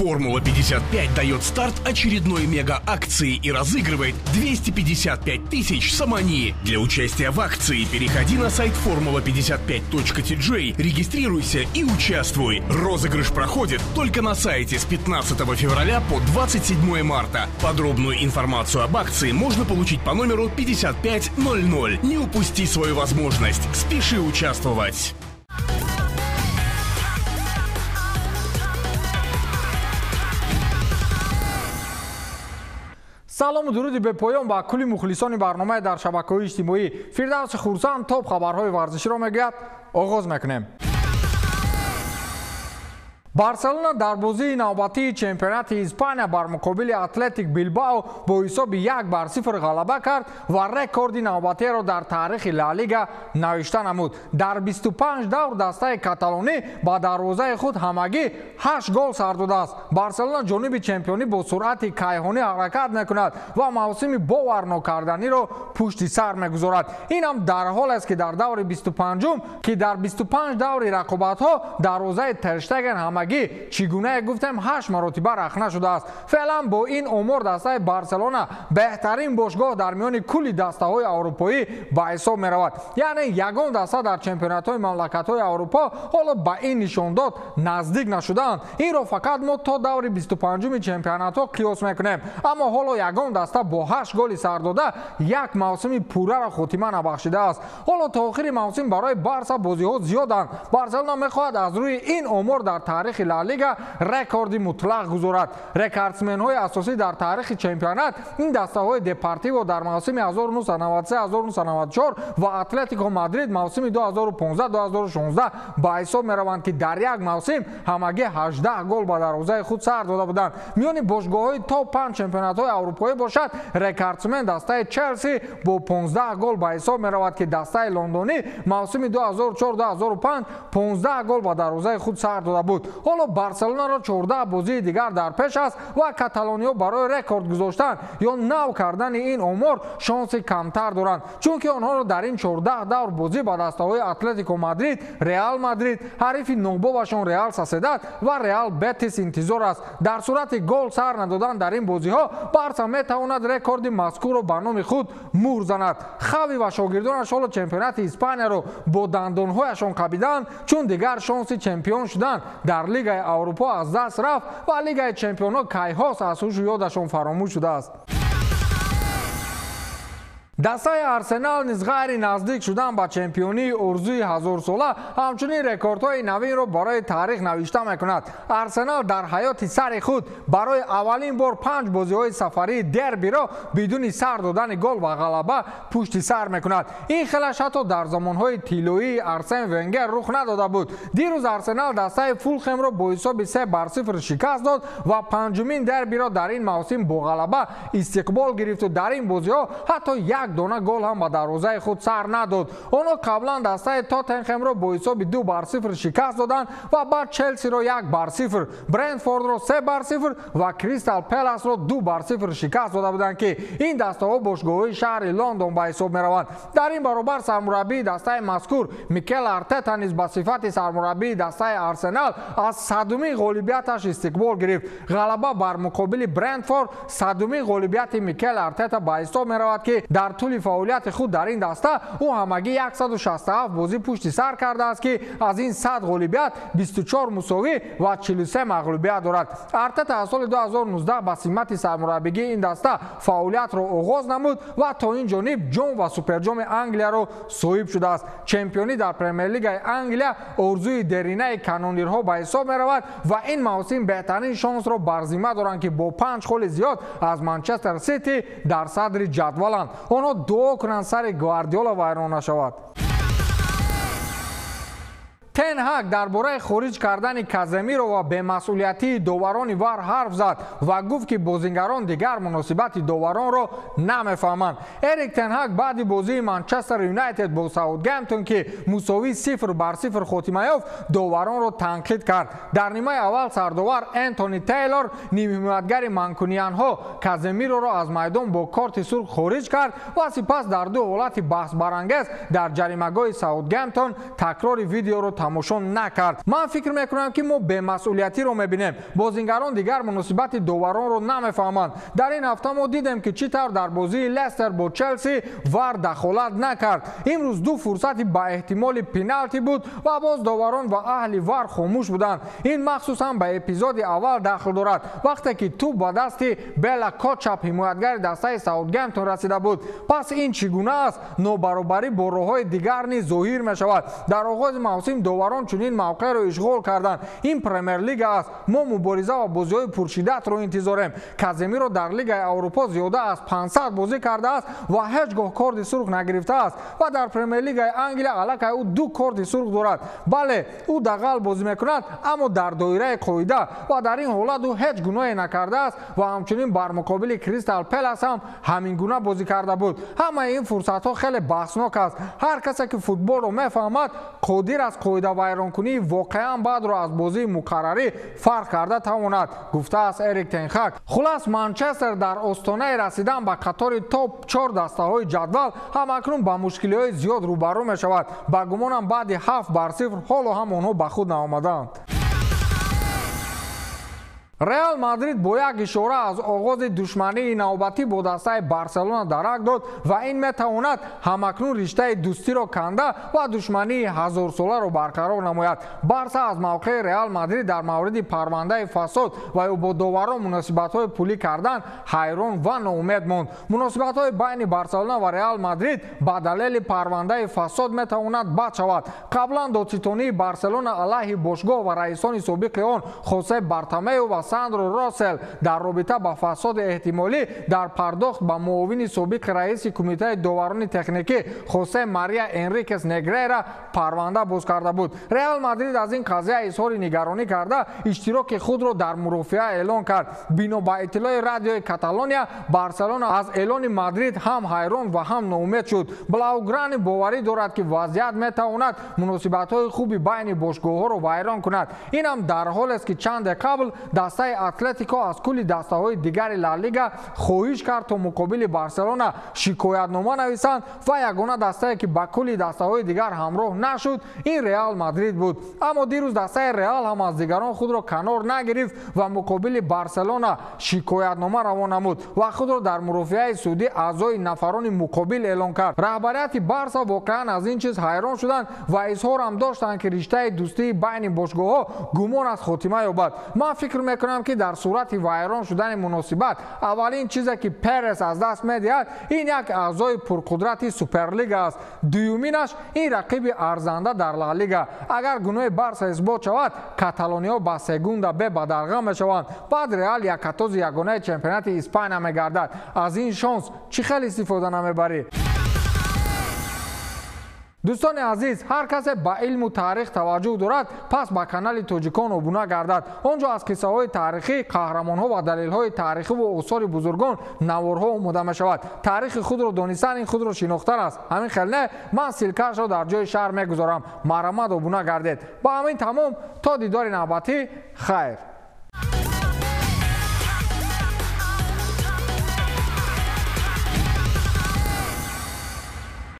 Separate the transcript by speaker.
Speaker 1: Формула-55 дает старт очередной мега-акции и разыгрывает 255 тысяч сомони. Для участия в акции переходи на сайт formula55.tj, регистрируйся и участвуй. Розыгрыш проходит только на сайте с 15 февраля по 27 марта. Подробную информацию об акции можно получить по номеру 5500. Не упусти свою возможность. Спеши участвовать.
Speaker 2: Салому дуруди бепоён ба кулли мухлисони барномаи дар шабакаҳои иҷтимоӣ. Фирдавси Хурсанд топ хабарҳои варзиширо мегӯяд. Оғоз мекунем. Барселона дар бозии навбатии чемпионати Испания бар муқобили Атлетик Билбао бо ҳисоби 1-0 ғалаба кард ва рекорди навбатиро дар таърихи Ла Лига навишта намуд. Дар 25 давр дастаи каталонӣ ба дарвозаи худ ҳамагӣ 8 гол сар додааст. Барселона ҷониби чемпионӣ бо суръати кайҳонӣ ҳаракат мекунад ва мавсими боварнокарданиро пушти сар мегузорад. Ин ҳам дар ҳолест, ки дар даври 25-ум, ки дар 25 даври рақобатҳо дарвозаи Терштеген ҳамагӣ чӣ гунае гуфтем 8 маротиба рахна шудааст. Феълан бо ин омор дастаи Барселона беҳтарин бошгоҳ дар миёни кулли дастаҳои аврупоӣ ба ҳисоб меравад. Яъне ягон даста дар чемпионатҳои мамлакатҳои Аврупо ҳоло ба ин нишондод наздик нашудаанд. Инро фақат мо то даври 25-уми чемпионатҳо қиёс мекунем. Аммо ҳоло ягон даста бо 8 голи сардода як мавсими пурраро хотима набахшидааст. Ҳоло то охири мавсим барои Барса бозиҳо зиёданд. Барселона мехоҳад аз рӯи ин омор дар таърихи Ла Лига рекорди мутлақ гузорад. Рекордсменҳои асосӣ дар таърихи чемпионат ин дастаҳои Депортиво дар мавсими 1993-1994 ва Атлетико Мадрид мавсими 2015-2016 ба ҳисоб мераванд, ки дар як мавсим ҳамагӣ 18 гол ба дарвозаи худ сар дода буданд. Миёни бошгоҳҳои топ 5 чемпионатҳои аврупоӣ бошад, рекордсмен дастаи Челси бо 15 гол ба ҳисоб меравад, ки дастаи лондонӣ мавсими 2004-2005 15 гол ба дарвозаи худ сар дода буд. Ҳоло Барселонаро 14 бозии дигар дар пеш аст ва каталониё барои рекорд гузоштан ё нав кардани ин омор шонси камтар доранд, чунки онҳоро дар ин 14 давр бозӣ ба дастаҳои Атлетико Мадрид, Реал Мадрид, ҳарифи нобобашон Реал Соседад ва Реал Бетис интизор аст. Дар сурати гол сар надодан дар ин бозиҳо Барса метавонад рекорди мазкурро ба номи худ муҳр занад. Хави ва шогирдонаш ҳоло чемпионати Испанияро бо дандонҳояшон қабиданд, чун дигар шонси чемпион шудан дар Лигаи Аврупо аз даст рафт ва Лигаи чемпионҳо кайҳост аз ҳушу ёдашон фаромӯш шудааст. Дастаи Арсенал низ ғайри наздик шудан ба чемпионии орзуи ҳазорсола ҳамчунин рекордҳои навинро барои таърих навишта мекунад. Арсенал дар ҳаёти сари худ барои аввалин бор 5 бозиҳои сафарии дербиро бидуни сар додани гол ва ғалаба пушти сар мекунад. Ин хелаш ҳатто дар замонҳои тиллоии Арсен Венгер рух надода буд. Дирӯз Арсенал дастаи Фулхемро бо ҳисоби 3-0 шикаст дод ва панҷумин дербиро дар ин мавсим бо ғалаба истиқбол гирифту дар ин бозиҳо ҳатто як дона гол ҳам ба дарвозаи худ сар надод. Онҳо қаблан дастаи Тоттенхемро бо ҳисоби 2-0 шикаст доданд ва баъд Челсиро 1-0, Брентфордро 3-0 ва Кристал Пеласро 2-0 шикаст дода буданд, ки ин дастаҳо бошгоҳҳои шаҳри Лондон ба ҳисоб мераванд. Дар ин баробар сармураббии дастаи мазкур Микел Артета низ ба сифати сармураббии дастаи Арсенал аз садумин ғолибияташ истиқбол гирифт. Ғалаба бар муқобили Брентфорд садумин ғолибияти Микел Артета ба ҳисоб меравад, ки дар тӯли фаъолияти худ дар ин даста ӯ ҳамагӣ 167 бозӣ пушти сар кардааст, ки аз ин 100 ғолибият 24 мусовӣ ва 43 мағлубият дорад. Артета аз соли 2019 ба симати сармураббигии ин даста фаъолиятро оғоз намуд ва то ин ҷониб ҷом ва суперҷоми Англияро соҳиб шудааст. Чемпионӣ дар Премер-лигаи Англия орзуи деринаи канонирҳо ба ҳисоб меравад ва ин мавсим беҳтарин шонсро бар зимма доранд, ки бо 5 холи зиёд аз Манчестер Сити дар садри ҷадваланд. Онҳо дуо кунанд сари Гвардиола вайрон нашавад. Тен Ҳаг дар бораи хориҷ кардани Каземиро ва бемасъулиятии доварони ВАР ҳарф зад ва гуфт, ки бозингарон дигар муносибати доваронро намефаҳманд. Эрик Тен Ҳаг баъди бозии Манчестер Юнайтед бо Саутгемптон, ки мусовии 0-0 хотима ёфт, доваронро танқид кард. Дар нимаи аввал сардовар Энтони Тейлор нимҳимоятгари манкуниянҳо Каземироро аз майдон бо корти сурх хориҷ кард ва сипас дар ду ҳолати баҳсбарангез дар ҷаримагоҳи Саутгемптон такрори видеоро тамошо накард. Ман фикр мекунам, ки мо бемасъулиятиро мебинем. Бозингарон дигар муносибати доваронро намефаҳманд. Дар ин ҳафта мо дидем, ки чӣ тавр дар бозии Лестер бо Челси ВАР дахолат накард. Имрӯз ду фурсати ба эҳтимоли пеналти буд ва боз доварон ва аҳли ВАР хомӯш буданд. Ин махсусан ба эпизоди аввал дахл дорад, вақте ки тӯб ба дасти Бела Кочап, ҳимоятгари дастаи Саутгемптон, расида буд. Пас ин чӣ гуна аст? Нобаробарӣ бо роҳҳои дигар низ зоҳир мешавад. Дар оғози мавсим доварон чунин мавқеъро ишғол карданд. Ин Премер-лига аст. Мо мубориза ва бозиҳои пуршиддатро интизорем. Каземиро дар Лигаи Аврупо зиёда аз 500 бозӣ кардааст ва ҳеҷ гоҳ корди сурх нагирифтааст ва дар Премер-лигаи Англия аллакай ӯ ду корди сурх дорад. Бале, ӯ дағал бозӣ мекунад, аммо дар доираи қоида ва дар ин ҳолат ӯ ҳеҷ гуноҳе накардааст ва ҳамчунин бар муқобили Кристал Пелас ҳам ҳамин гуна бозӣ карда буд. Ҳамаи ин фурсатҳо хеле баҳснок аст. Ҳар касе ки футболро мефаҳмад, қодир аст қоидавайронкунии воқеан бадро аз бозии муқаррарӣ фарқ карда тавонад, гуфтааст Эрик Тенхак. Хулас, Манчестер дар остонаи расидан ба қатори топ 4 дастаҳои ҷадвал ҳамакнун ба мушкилиҳои зиёд рӯбарӯ мешавад. Ба гумонам, баъди 7-0 ҳоло ҳам онҳо ба худ наомаданд. Реал Мадрид бо як ишора аз оғози душмании навбатӣ бо дастаи Барселона дарак дод ва ин метавонад ҳамакнун риштаи дӯстиро канда ва душмании ҳазорсоларо барқарор намояд. Барса аз мавқеи Реал Мадрид дар мавриди парвандаи фасод ва ё бо доварон муносибатҳои пулӣ кардан ҳайрон ва ноумед монд. Муносибатҳои байни Барселона ва Реал Мадрид ба далели парвандаи фасод метавонад бад шавад. Қаблан додситонии Барселона алайҳи бошгоҳ ва раисони собиқи он Хосе Бартомеу ва Сандро Росел дар робита ба фасоди эҳтимолӣ дар пардохт ба муовини собиқи раиси кумитаи доварони техникӣ Хосе Мария Энрикес Негрера парванда боз карда буд. Реал Мадрид аз ин қазия изҳори нигаронӣ карда, иштироки худро дар мурофиа эълон кард. Бино ба иттилои радиои Каталония, Барселона аз эълони Мадрид ҳам ҳайрон ва ҳам ноумед шуд. Блауграни боварӣ дорад, ки вазъият метавонад муносибатҳои хуби байни бошгоҳҳоро вайрон кунад. Инам дар ҳолест, ки чанде қабл дастаи Атлетико аз кулли дастаҳои дигари Ла Лига хоҳиш кард, то муқобили Барселона шикоятнома нависанд ва ягона дастае, ки ба кулли дастаҳои дигар ҳамроҳ нашуд, ин Реал Мадрид буд. Аммо дирӯз дастаи Реал ҳам аз дигарон худро канор нагирифт ва муқобили Барселона шикоятнома равон намуд ва худро дар мурофиаи судӣ аъзои нафарони муқобил эълон кард. Раҳбарияти Барса воқеан аз ин чиз ҳайрон шуданд ва изҳорам доштанд, ки риштаи дӯстии байни бошгоҳҳо гумон аз хотима ёбад. Ман фикр мекунам, ки дар сурати вайрон шудани муносибат аввалин чизе, ки Перес аз даст медиҳад, ин як аъзои пурқудрати Суперлига аст. Дуюминаш ин рақиби арзанда дар Ла Лига. Агар гуноҳи Барса исбот шавад, каталониҳо ба Сегунда Б бадарға мешаванд. Баъд Реал якатози ягонаи чемпионати Испания мегардад. Аз ин шонс чӣ хел истифода намебарӣ? Дӯстони азиз, ҳар касе ба илму таърих таваҷҷӯҳ дорад, пас ба канали Тоҷикон обуна гардад. Он ҷо аз қиссаҳои таърихӣ, қаҳрамонҳо ва далелҳои таърихӣ ва осори бузургон наворҳо омода мешавад. Таърихи худро донистан ин худро шинохтан аст. Ҳамин хел не? Ман ссылка шро дар ҷои шаҳр мегузорам. Марҳамат, обуна гардед. Ба ҳамин тамом, то дидори навбатӣ, хайр.